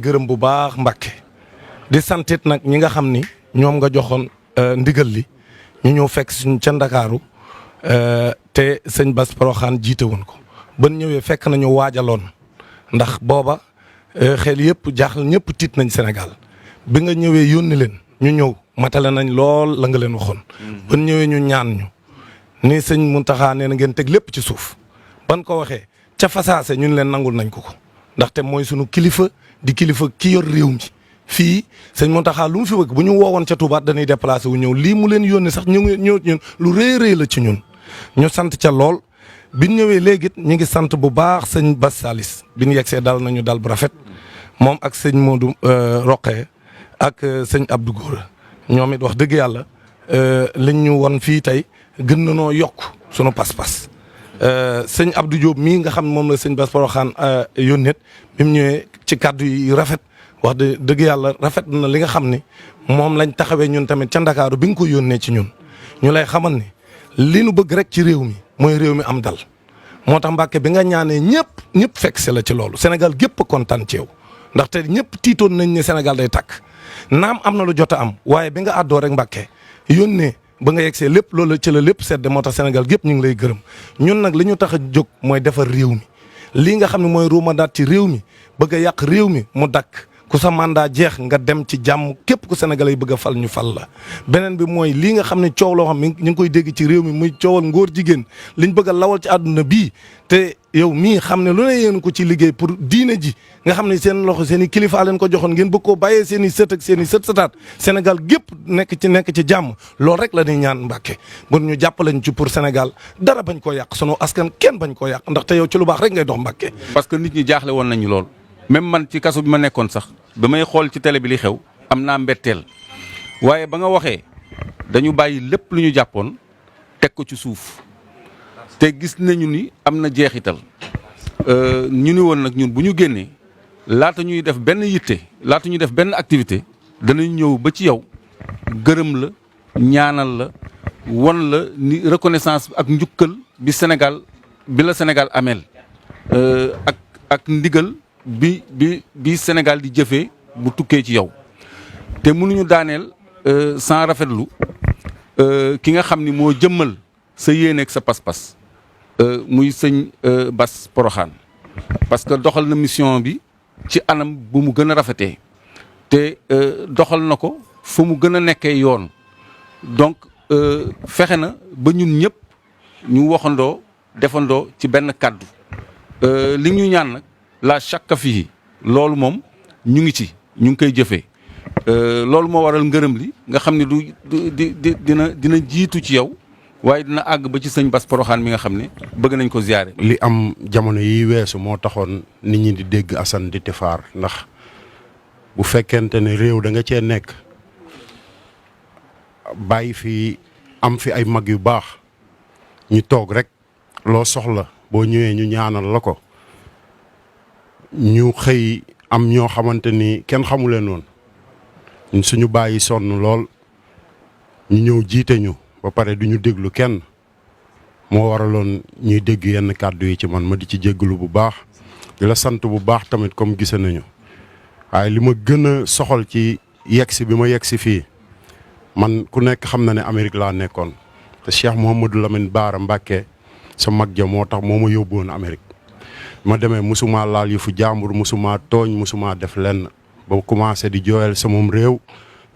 gërëm bu baax Mbàkke di santit nag ñi nga xam ni ñoom nga joxoon ndigal li ñu ñëw fekk suñ ca Ndakaaru te sëñ Bass Porokhane jiite woon ko ban ñëwee fekk nañu waajaloon ndax booba xel yëpp jaaxal ñëpp tiit nañ Sénégal bi nga ñëwee yónni leen ñu ñëw matale nañ lool la nga leen waxoon. ban ñëwee ñu ñaan ñu ni sëñ Mountakha nee na ngeen teg lépp ci suuf ban ko waxee ca fasaase ñun leen nangul nañ ko ndaxte mooy sunu kilifa di kilifa ki yor réew mi. fii sëñ Mountakha lu mu fi bëgg bu ñu woowoon ca Touba dañuy déplacé wu ñëw lii mu leen yónni sax ñu ñun lu rëy la ci ñun ñu sant ca lool biñ ñëwee léegi ñu ngi sant bu baax sëñ Bass Salis bi ñu yegsee dal nañu dal bu rafet moom ak sëñ Modou Roqe ak sëñ Abdou Gora ñoom it wax dëgg yàlla liñ ñu won fii tey gën na noo yokk sunu pas-pas sëñ Abdou Diop mii nga xam moom la sëñ Bass Porokhane yónneet bi mu ñëwee ci kàddu yi rafet. wax dëgg yàlla rafet na li nga xam ni moom lañ taxawee ñun tamit ca Ndakaaru bi nga ko yónnee ci ñun ñu lay xamal ni li nu bëgg rek ci réew mi mooy réew mi am dal moo tax Mbàkke bi nga ñaanee ñëpp fekk si la ci loolu Sénégal gépp kontaan ci yow ndaxte ñëpp tiitoon nañ ne Sénégal day tàkk naam am na lu jot a am waaye bi nga àddoo rek Mbàkke yónnee ba nga yegsee lépp loolu ci la lépp sedd moo tax Sénégal gépp ñu ngi lay gërëm ñun nag li ñu tax a jóg mooy defar réew mi lii nga xam ne mooy ruumandaat ci réew mi bëgg a yàq réew mi mu dakk ku sa mandat jeex nga dem ci jàmm képp ku Sénégalais yi bëgg a fal ñu fal la beneen bi mooy lii nga xam ne coow loo xam ñu ngi koy dégg ci réew mi muy coowal ngóor jigéen liñ bëgg a lawal ci àdduna bii te yow mii xam ne lu ne yéen ko ci liggéey pour diine ji nga xam ne seen loxo seen i kilifa leen ko joxoon ngeen bëgg koo bàyyee seen i sët ak seen i sët-sëtaat Sénégal gépp nekk ci jàmm loolu rek la ñuy ñaan Mbàkke bon ñu jàppaleñ ci pour Sénégal dara bañ koo yàq sunu askan kenn bañ koo yàq ndaxte yow ci lu baax rek ngay dox Mbàkke. parce que nit ñi jaaxle woon nañu lool même man ci kaso bi ma nekkoon sax ba may xool ci télé bi li xew am naa mbetteel waaye ba nga waxee dañu bàyyi lépp lu ñu jàppoon teg ko ci suuf te gis nañu ni am na jeexital ñu ni woon nag ñun bu ñu génnee laata ñuy def benn yitte laata ñuy def benn activité danañ ñëw ba ci yow gërëm la ñaanal la won la ni reconnaissance ak njukkal bi la Sénégal ameel ak ndigal bi Sénégal di jëfee bu tukkee ci yow te mënuñu daaneel sans rafetlu ki nga xam ni moo jëmmal sa yéene ak sa pas-pas muy sëñ Bass Porokhane parce que doxal na mission bi ci anam bu mu gën a rafetee te doxal na ko fu mu gën a nekkee yoon donc fexe na ba ñun ñëpp ñu waxandoo defandoo ci benn kàddu li ñu ñaan nag la chaque fii loolu moom ñu ngi koy jëfee loolu moo waral ngërëm li nga xam ne dina jiitu ci yow waaye dina àgg ba ci sëñ Bass Porokhane mi nga xam ne bëgg nañ ko ziyaare. li am jamono yi weesu moo taxoon nit ñi di dégg Assane di tifaar ndax bu fekkente ne réew da nga cee nekk bàyyi fi am fi ay mag yu baax ñu toog rek loo soxla boo ñëwee ñu ñaanal la ko. ñu xëy am ñoo xamante ni kenn xamu leen woon ñun suñu bàyyi sonn lool ñu ñëw jiite ñu ba pare du ñu déglu kenn moo waraloon ñuy dégg yenn kàddu yi ci man ma di ci jégalu bu baax di la sant bu baax tamit comme gise nañu waaye li ma gën a soxal ci yegsi bi ma yegsi fii man ku nekk xam na ne Amérique laa nekkoon te Cheikh Mouhamadou Lamine Bara Mbacké sa mag ja moo tax moo ma yóbbuwoon Amérique. ma demee musuma laal yu fu jàmbur musuma tooñ musuma def lenn ba commencé di jooyal samam réew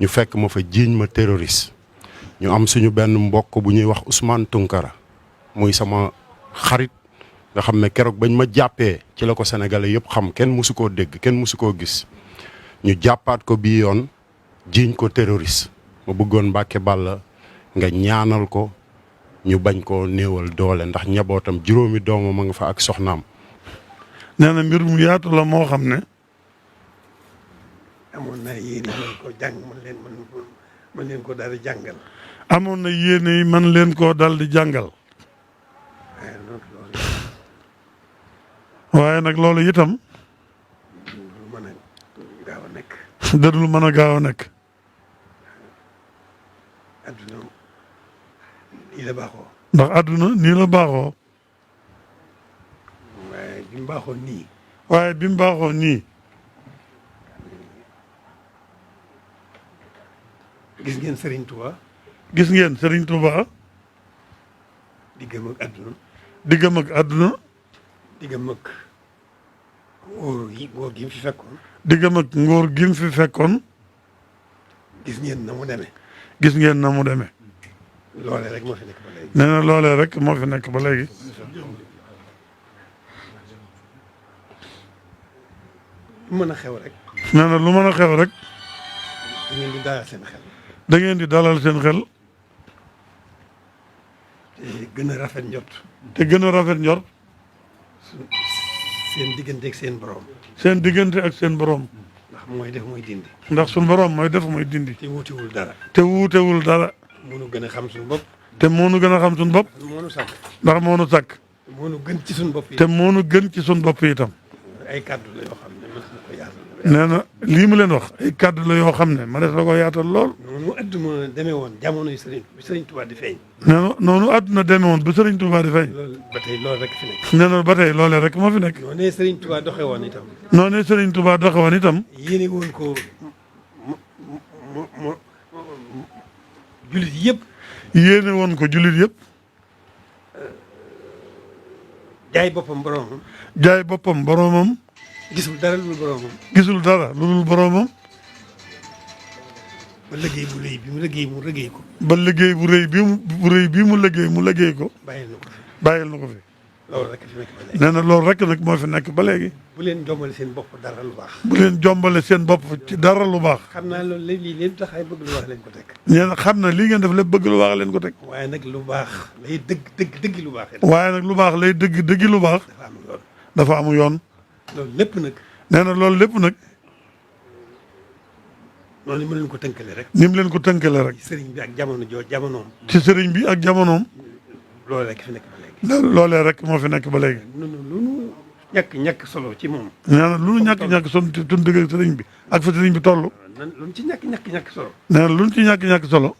ñu fekk ma fa jiiñ ma terroriste ñu am suñu benn mbokk bu ñuy wax Ousmane Tounkara muy sama xarit nga xam ne keroog bañ ma jàppee ci la ko sénégalais yëpp xam kenn musu koo dégg kenn musu koo gis ñu jàppaat ko bii yoon jiiñ ko terroriste ma bëggoon Mbàkke Balla nga ñaanal ko ñu bañ koo néewal doole ndax njabootam juróomi doomam a nga fa ak soxnaam. nee na mbir mu yaatu la moo xam ne. amoon na yéene man koo jàng man leen koo daal di jàngal. amoon na yéene yi man leen koo dal di jàngal. waaye nag loolu itam. dadul mën a gaaw a nekk. dadul mën a gaaw a nekk. adduna nii la baaxoo. ndax adduna nii la baaxoo. bi mu baaxoo nii. waaye bi mu baaxoo nii. gis ngeen Serigne Touba. gis ngeen Serigne Touba. diggam ak àdduna. diggam ak àdduna. diggam ak ngóor gi mu fi fekkoon. diggam ak ngóor gi mu fi fekkoon. gis ngeen na mu demee. gis ngeen na mu demee. loolee rek moo fi nekk ba léegi. nee na loolee rek moo fi nekk ba léegi. lu mën a xew rek. nee na lu mën a xew rek. da ngeen di dalal seen xel. da ngeen di dalal seen xel. te gën a rafet njot. te gën a rafet njort. seen diggante ak seen borom. seen diggante ak seen borom. ndax mooy def mooy dindi. ndax suñu borom mooy def mooy dindi. te wuutiwul dara. te wuutewul dara. mënu gën a xam suñu bopp. te moonu gën a xam suñu bopp. mënu sàkk. ndax moonu sàkk. mënu gën ci suñu bopp yi. te moonu gën ci suñu bopp itam. ay kàddu la yoo xam ne mën na ko yaatal. nee na lii mu leen wax ay kàddu la yoo xam ne ma des na ko yaatal lool. noonu adduna demee woon jamono yu Sëriñ Tuubaa di feeñ. nee na noonu àdduna demee woon ba Serigne Touba di feeñ. loolu ba tey loolu rek fi nekk. nee na ba tey loolee rek moo fi nekk. noonu Sëriñ Tuubaa doxee woon itam. noonu Serigne Touba doxe woon itam. yéene woon ko mu jullit yëpp. yéene woon ko jullit yëpp. jaay boppam boromam. jaay boppam boromam. gisul dara lu dul boromam. gisul dara lu dul boromam. ba liggéey bu rëy bi mu liggéey mu liggéey ko. ba liggéey bu rëy bii mu liggéey ko. bàyyil na ko fi. bàyyil na ko fi. loolu rek fi nekk ba léegi. nee na loolu rek nag moo fi nekk ba léegi. bu leen jombale seen bopp dara lu baax. bu leen jombale seen bopp ci dara lu baax. xam naa loolu léegi lii tax ay bëgg lu wax leen ko teg. nee na xam na lii ngeen def lépp bëgg lu baax leen ko teg. waaye nag lu baax lay dëgg lu baax. waaye nag lu baax lay dëgg lu baax. dafa am yoon. dafa amu yoon. loolu lépp nag. nee na loolu lépp nag. noonu mu leen ko tënkale rek. ni mu leen ko tënkale rek. sëriñ bi ak jamonoom. ci sëriñ bi ak jamonoom. loolu rek fi nekk ba léegi. loolee rek moo fi nekk ba léegi. lu nu ñàkk solo ci moom. nee na lu nu ñàkk son tun dëgg ak sëriñ bi ak fa sëriñ bi toll. lu nu ci ñàkk solo. nee na lu nu ci ñàkk solo.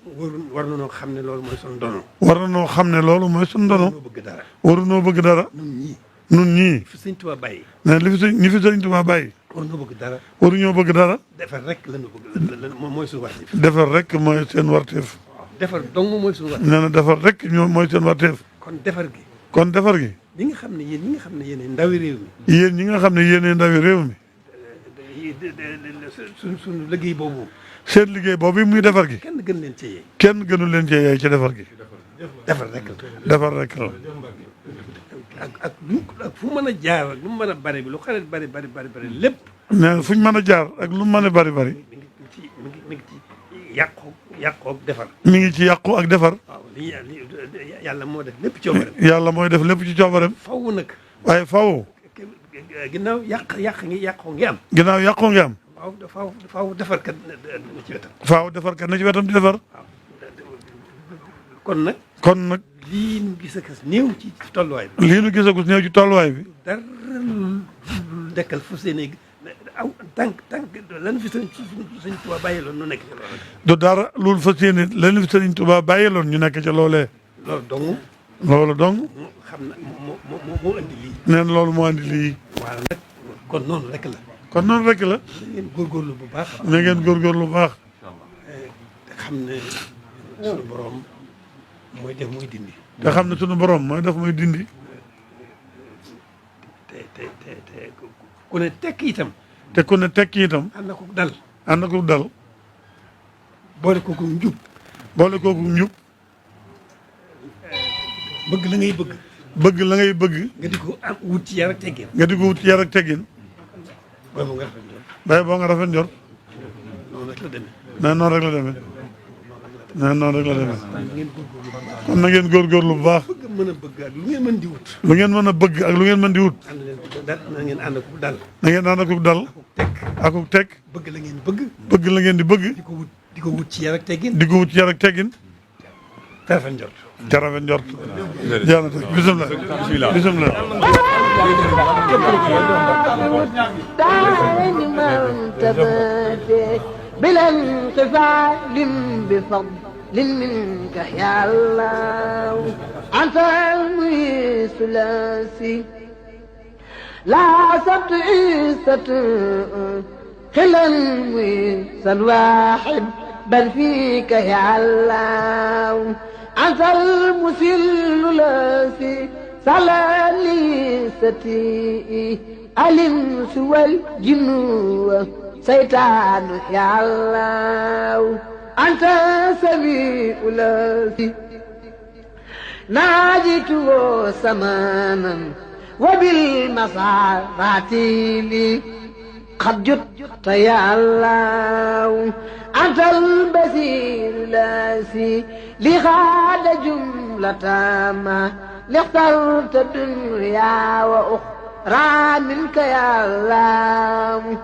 war na noo xam ne loolu mooy sunu dono. war na noo xam ne loolu mooy sunu dono. noo bëgg dara. waru noo bëgg dara. nun ñii. fi sëñ Tuubaa bàyyi. nee na ñi fi sëriñ Tuubaa bàyyi. war noo bëgg dara. waru ñoo bëgg dara. defar rek lañu bëgg mooy suñu warteef. defar rek mooy seen warteef. defar dong mooy suñu warteef. nee na defar rek mooy seen warteef. kon defar gi. kon defar gi. ñi nga xam ne yéen ndawi réew mi. yéen ñi nga xam ne yéen ndawi réew mi. suñu liggéey boobu. seen liggéey boobu muy defar gi. kenn gën leen ci yee. kenn gënu leen cee yaay ci defar gi. defar rek la. defar rek la. ak fu mu mën a jaar ak lu mu mën a bari bi lu xarit bari lépp. nee na fu ñu mën a jaar ak lu mu mën a bari. mi ngi ci yàqu ak defar. mi ngi ci yàqu ak defar. waaw yàlla moo def lépp coobareem. yàlla mooy def lépp ci coobareem. faw nag. waaye faw. ginnaaw yàqu ngi am. ginnaaw yàqu ngi am. faaw defarkat na ci wetam. faaw defarkat na ci wetam di defar. kon nag. lii nu gis ak néew ci tolluwaay bi. lii nu gis ak néew ci tolluwaay bi. dara lu dekkal fu seen aw tànk lan fi sëñ Tuubaa bàyyiloon nu nekk ca loolee. du dara loolu fas yéene lan fi sëriñ Tuubaa bàyyiloon ñu nekk ca loolee. loolu dong. xam na moo andi lii. nee na loolu moo andi lii. waaw nag kon noonu rek la. kon noonu rek la. na ngeen góorgóorlu bu baax. na ngeen góorgóorlu bu baax. te xam ne sunu borom mooy def mooy dindi. te xam ne sunu borom mooy def mooy dindi. te ku ne tekk itam. te ku ne tekki itam. ànd ak dal. ànd ak dal. boole kooku njub. boole kooku njub. bëgg la ngay bëgg. bëgg la ngay bëgg. nga di ko am wut ci yar ak teggin. nga di ko wut ci yar ak teggin. booy boo nga rafet njort. bay boo nga rafet njort. noonu rek la demee. nee noonu rek la demee. nee noonu rek la demee. ngeen góorgóorlu bu baax. kon na ngeen góorgóorlu bu baax. bëgg mën a bëgg ak lu ngeen mën di wut. lu ngeen mën a bëgg ak lu ngeen mën di wut. ànd leen ko dal na ngeen ànd ak dal. na ngeen ànd ak dal. ak teg. bëgg la ngeen bëgg. bëgg la ngeen di bëgg. di ko wut ci yar ak teggin. di ko wut ci yar ak teggin. te rafet njort. te rafet njort. jaana teg bisimilah. bisimilah. بلا انقفال بفضل منك يا الله أنت المي ثلاثي لا سبت عيسة خلا المي الواحد بل فيك يا الله أنت المسل الذي سلالي ستي الإنس والجن والشيطان يا الله أنت سميع الذي ناجيته سمانا وبالمصارات لي قد جدت يا الله أنت البصير الذي لغاد جملة ما لاخترت الدنيا وأخرى منك يا الله